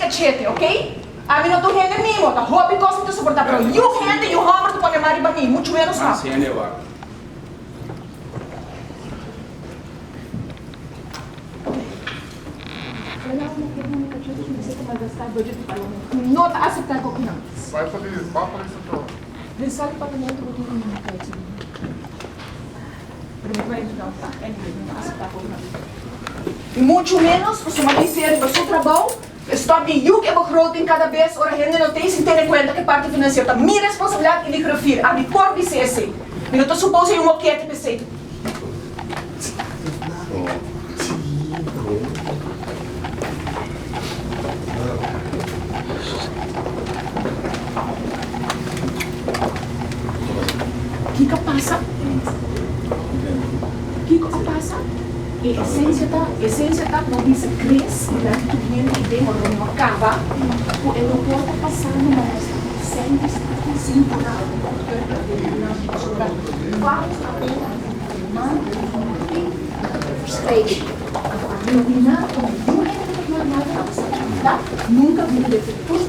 kachete, oké? Ami no ta un hende mimo, ta hopi kos mi ta soportá, pero yu hende, yu hòmber ta pone man riba mi, muchu ménos abo. Mas hende wak. Mi no ta aseptá kokinan. Bai polis, bai polis anto. Den sal departamento bo tin un kijk. Pero mi ta bai yuda bo. Anyway, mi no ta aseptá kokinan. I muchu ménos pasobra mi ser riba su trabou, e stòp di yuk e begroting kada bes ora hende no t'ei sin tene kuenta ku e parti finansiero ta mi responsabilidat i di griffier. Ami por bis'é esei. Mi no ta supos ei un mokete p'esei. Kiko a pasa? Kiko a pasa? E esencia ta, esencia ta no bisa Chris dilanti tur hende y den ora no a caba cu e no por ta pasando mas nos ta presente sin moral pasobra vamos a ver man verspreiding. Anto ami no tin nada ku mi. Niun hende ku ta normal ta bisa ta nunka bini den tur.